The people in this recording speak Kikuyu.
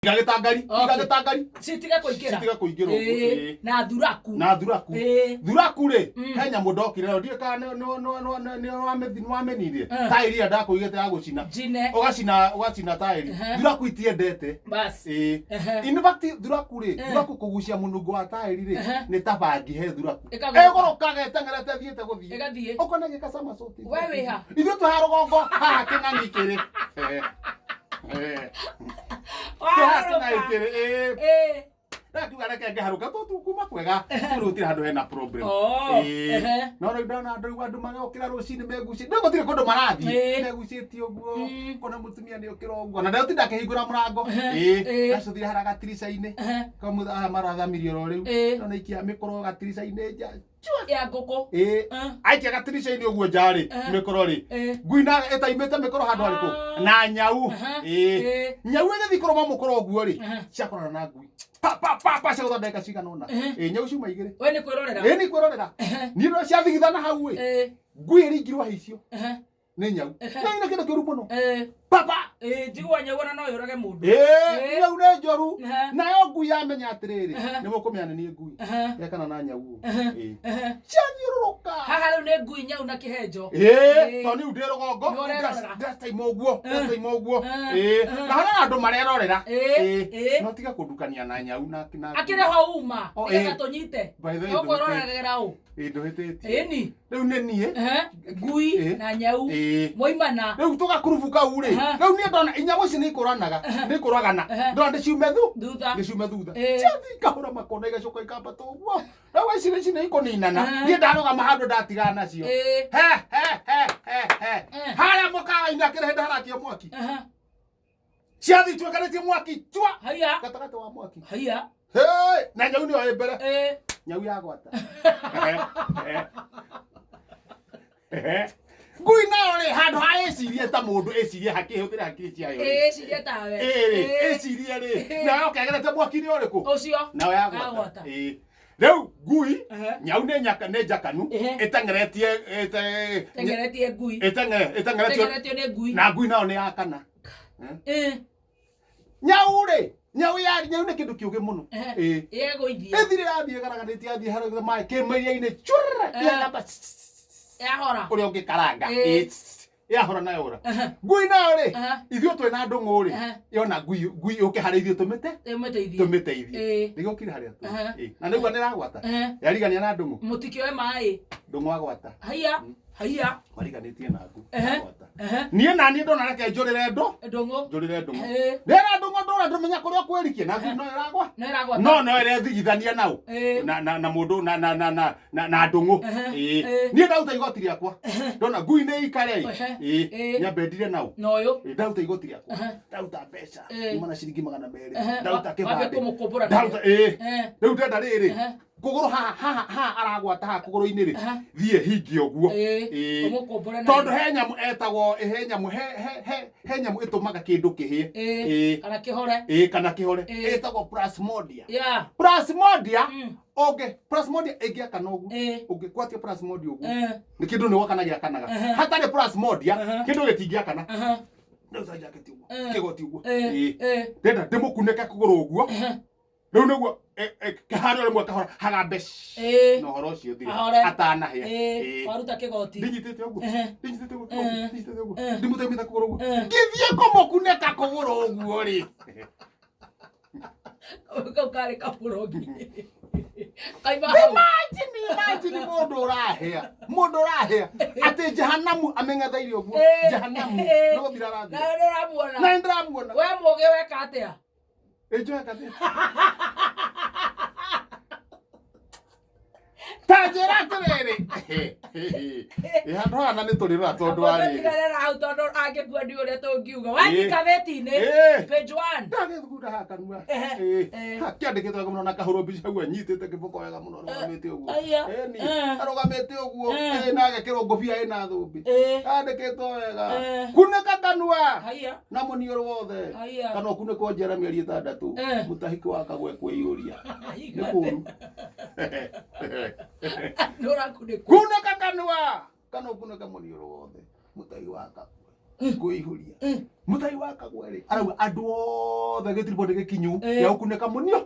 Iga gĩtangari, iga Okay. gĩtangari. Citige kũingĩra. Citige kũingĩra ũguo. Ĩĩ, Ĩĩ. na thuraku. Na thuraku. Ĩĩ. Thuraku rĩ, Mm. he nyamũ ndokire nayo ndiũĩ kana nĩwamĩnirie. Eh. Taĩri ĩrĩa ndakũigĩte ya gũcina. Njine. Ũgacina ũgacina taĩri. Ehe. Thuraku itiendete. Bas. Ĩĩ. Ehe. In fact thuraku rĩ, Eh. thuraku kũgucia mũnungo wa taĩri rĩ, Ehe. nĩ ta bangi he thuraku. Ĩkagũrũka. Ĩgũrũkaga ĩteng'erete ĩthiĩte gũthiĩ. Ĩgathiĩ. Ũkona gĩkacama cũti. We wĩ ha? Ithuĩ twĩ ha rũgongo haha kĩng'ang'i kĩrĩ. Eh. Eh. Twĩ haha kĩng'ang'i Warũka. kĩrĩ. Ĩĩ. Ĩĩ. Ndakiuga reke ngĩharũka tondũ kuma kwega rĩu gũtirĩ handũ hena problem. Oh. Ĩĩ. Ehe. No rĩu ndona andũ rĩu andũ marokĩra rũcinĩ megucĩtie rĩu gũtirĩ kũndũ marathiĩ Ĩĩ. megucĩtie ũguo Mm. kona mũtumia nĩ ũkĩra ũguo na ndagũtinda akĩhingũra mũrango. Ehe. Ĩĩ. Ĩĩ. Ndacũthire harĩa gatirica-inĩ Ehe. kamũtha aya marathamirie oro rĩu Ĩĩ. ndona ikia mĩkoro gatirica-inĩ nja. Ya ngũkũ. Ĩĩ. Eh. Aikia gatirica-inĩ ũguo nja rĩ Ehe. mĩkoro rĩ Ĩĩ. ngui na ĩtaimĩte mĩkoro handũ harĩkũ Ah. na nyau. Aha. Ĩĩ. Ĩĩ. Nyau ĩgĩthiĩ kũrũma mũkoro ũguo rĩ Aha. ciakorana na ngui pa pa pa pa ciagũtha ndagĩka cigana ũna. Ehe. Ĩĩ nyau ciuma igĩrĩ. We nĩ kwĩrorera. Ĩĩ nĩ kwĩrorera. Ehe. Niĩ no ciathigithana hau ĩ. Ĩĩ. Ngui ĩringirwo haicio Ehe. nĩ nyau. Ehe. Nyau nĩ kĩndũ kĩũru mũno. Ĩĩ. Papa. Ĩĩ, njigua nyau ona no yũrage mũndũ. Ĩĩ Ĩĩ. nyau nĩ njoru. Ehe. Nayo ngui yamenya atĩrĩrĩ Ehe. nĩ mũkũmenya nĩ niĩ ngui. Ehe. Yekana na nyau ũũ. Ehe. Ĩĩ. Ehe. Ciathiũrũrũka. Haha rĩu nĩ ngui nyau na kĩhenjo. Ĩĩ Ĩĩ. tondũ niĩ ndĩ rũgongo Nĩ ũrerorera. ndĩrataima ũguo Eh. ndĩrataima ũguo. Eh. Ĩĩ Eh. na harĩa andũ marerorera. Ĩĩ. Ĩĩ. No tiga kũndukania na nyau na na. Akĩrĩ ho uma. Oh, Nĩgetha ĩĩ. tũnyite. By the way, Ũkwĩroragĩra ũ. Ĩĩ ndũhĩtĩtie. Ĩni. Rĩu nĩ niĩ. Ehe. Ngui Ĩĩ. na nyau. Ĩĩ. Mwaimana. Rĩu tũgakurubu kau rĩ. Aha. Rĩu niĩ ndona inyamũ ici nĩ ikũranaga. Nĩ ikũragana. Aha. Ndona ndĩciume thu. Thutha. Ndĩciume thutha. Ĩĩ. Ciathiĩ ikahũra makona igacoka ikambata ũguo. Rĩu ici ici nĩ ikũninana. Aha. Niĩ ndarũgama handũ ndatigana nacio. Ĩĩ. He he he he he. Eh. Harĩa mũkawa-inĩ akĩrĩ hĩndĩ harakio mwaki. Ehe. Ciathiĩ ituĩkanĩtie mwaki chua. Haiya. Gatagatĩ wa mwaki. Haiya. Hey, na nyau nĩyo ĩ mbere. Ĩĩ. Nyau yagwata. Ngui nayo rĩ handũ ha ĩcirie ta mũndũ ĩcirie hakĩhũthĩre hakiri ciayo rĩ. Ĩĩ, cirie tawe. Ĩĩ rĩ, Ĩĩ. ĩcirie rĩ Ĩĩ. nayo kegerete mwaki-inĩ ũrĩkũ? Ũcio. Nayo yagwata. Yagwata. Ĩĩ. Rĩu ngui Ehe. nyau nĩ nyaka nĩ njakanu Ehe. ĩteng'eretie ĩte- Tengeretie ngui. ĩteng'ere ĩteng'eretio Tengeretio nĩ ngui. na ngui nayo nĩ yakana. Ĩĩ. Nyau rĩ nyau ya nyau nĩ kĩndũ kĩũgĩ mũno. Ehe. Ĩĩ. Ĩgũithia. Ĩthire yathiĩ ĩgaraganĩtie yathiĩ harĩa maĩ kĩmairia-inĩ churra Eh. yagamba Yahora. ũrĩa ũngĩkaranga. Ĩĩ. Ĩĩ. Yahora nayo ora. Ehe. Ngui nayo rĩ Ehe. ithuĩ twĩna ndũng'ũ rĩ Ehe. yona ngui ngui yũke harĩa ithuĩ tũmĩte Ĩmũteithie. tũmĩteithie. Ĩĩ. Nĩgĩokire harĩa tũrĩ. Ehe. Ĩĩ. Na nĩguo nĩragwata. Ehe. Yarigania na ndũng'ũ. Mũtikĩoe maĩ. Ndũng'ũ agwata. Haiya. Haiya. Mariganĩtie na ngũ. Ehe. Agwata. Ehe. Niĩ na niĩ ndona reke njũrĩre ndũ Ndũng'ũ. njũrĩre ndũng'ũ. Ĩĩ. Rĩrĩa ndũng'ũ ndũra ndũmenya kũrĩa ũkwĩrikia na ngui no ĩragwa. No ĩragwata. No no ĩrethigithania nau. Ĩĩ. Na na na mũndũ na na na na na na ndũng'ũ. Ehe. Ĩĩ. Ĩĩ. Niĩ ndaruta igoti rĩakwa. Ndona ngui nĩ ikare. Ehe. Ĩĩ. Ĩĩ. Nyambe ndire nau. Na ũyũ. Ĩĩ, Ndaruta igoti rĩakwa. Ehe. Ndaruta mbeca. Ĩĩ. Kuma na ciringi 200. Ehe. Ndaruta Wambe kĩbandĩ. kũmũkũmbũra Ndaruta nayo. ĩĩ. Ehe. Rĩu ndenda rĩrĩ. Ehe. Kũgũrũ haha haha haha aragwata haha kũgũrũ-inĩ rĩ. Ehe. Thiĩ hingie ũguo. Ĩĩ. Ĩĩ. Ũmũkũmbũre nayo. Tondũ he nyamũ etagwo he nyamũ he he he he nyamũ ĩtũmaga kĩndũ kĩhĩe. Ĩĩ. Ĩĩ. Kana kĩhore. Ĩĩ kana kĩhore. Ĩĩ. Ĩtagwo plasmodia. Yeah. Plasmodia Mm. ũngĩ plasmodia ĩngĩakana ũguo. Ĩĩ. Ũngĩgwatia plasmodia ũguo. Eh. Nĩ kĩndũ nĩ gwakana gĩakanaga. Ehe. Hatarĩ plasmodia Ehe. kĩndũ gĩtingĩakana. Aha. Rĩu ta jaketi ũguo. Eh. Kĩgoti ũguo. Ĩĩ. Ĩĩ. Ĩĩ. Ndĩrenda ndĩmũkunĩke kũgũrũ ũguo. Ehe. Rĩu nĩguo harĩa rĩmwe kahora hagambe Ĩĩ. na ũhoro ũcio ũthire Ahore. atanahĩa. Ĩĩ. Ĩĩ. Waruta kĩgoti. Ndinyitĩte ũguo. Ehe. Ndinyitĩte ũguo. Eh. Ndinyitĩte ũguo. Eh. Ndimũtemete kũgũrũ ũguo. Eh. Ngĩthiĩ kũmũkunĩka kũgũrũ ũguo rĩ. Kau karĩ kamũrogi. Kaima hau. Imagine, imagine mũndũ ũrahĩa. Mũndũ ũrahĩa. Atĩ jehanamu ameng'etheire ũguo. Ĩĩ. Jehanamu. Ĩĩ. Nĩ gũthira arathira. Nawe nĩ ũramuona. Na nĩ ndĩramuona. We mũgĩ weka atĩa? Ĩ njoe ngathĩti. Ta njĩra atĩrĩrĩ. Ĩ handũ haha na nĩ tũrĩrora tondũ wa rĩrĩ. Tũtigarĩra hau tondũ angĩkua ndiũ ũrĩa tũngiuga. Wathiĩ Ĩĩ. ngathĩti-inĩ. Ĩĩ. Page one. Ndagĩthugunda haha kanua. Ehe. Ĩĩ. Ĩĩ. Ha, kĩandĩkĩtwo wega mũno na kahũrwo mbica hau anyitĩte kĩboko wega mũno arũgamĩte ũguo. Aya. Ĩni. Eh. Arũgamĩte ũguo. Eh. Ĩĩ, na agekĩrwo ngũbia ĩna thũmbĩ. Ĩĩ. Andĩkĩtwo wega. Eh. Kunĩka kanua. Haiya. Na mũniũrũ wothe. Haiya. Kana ũkunĩkwo njera mĩeri 6. Eh. Mũtahiki wa kagwe kwĩyũria. Nĩ kũũru. Nĩ ũrakunĩkwo. Kunĩka kanua. Kana ũkunĩke mũniũrũ wothe. Mũtahi wa kagwe. Ngũihũria. Mũtai wa Kagwe rĩ, arauga andũ othe gĩtiribũ nĩ gĩkinyu Eh. gĩa gũkunĩka mũnio.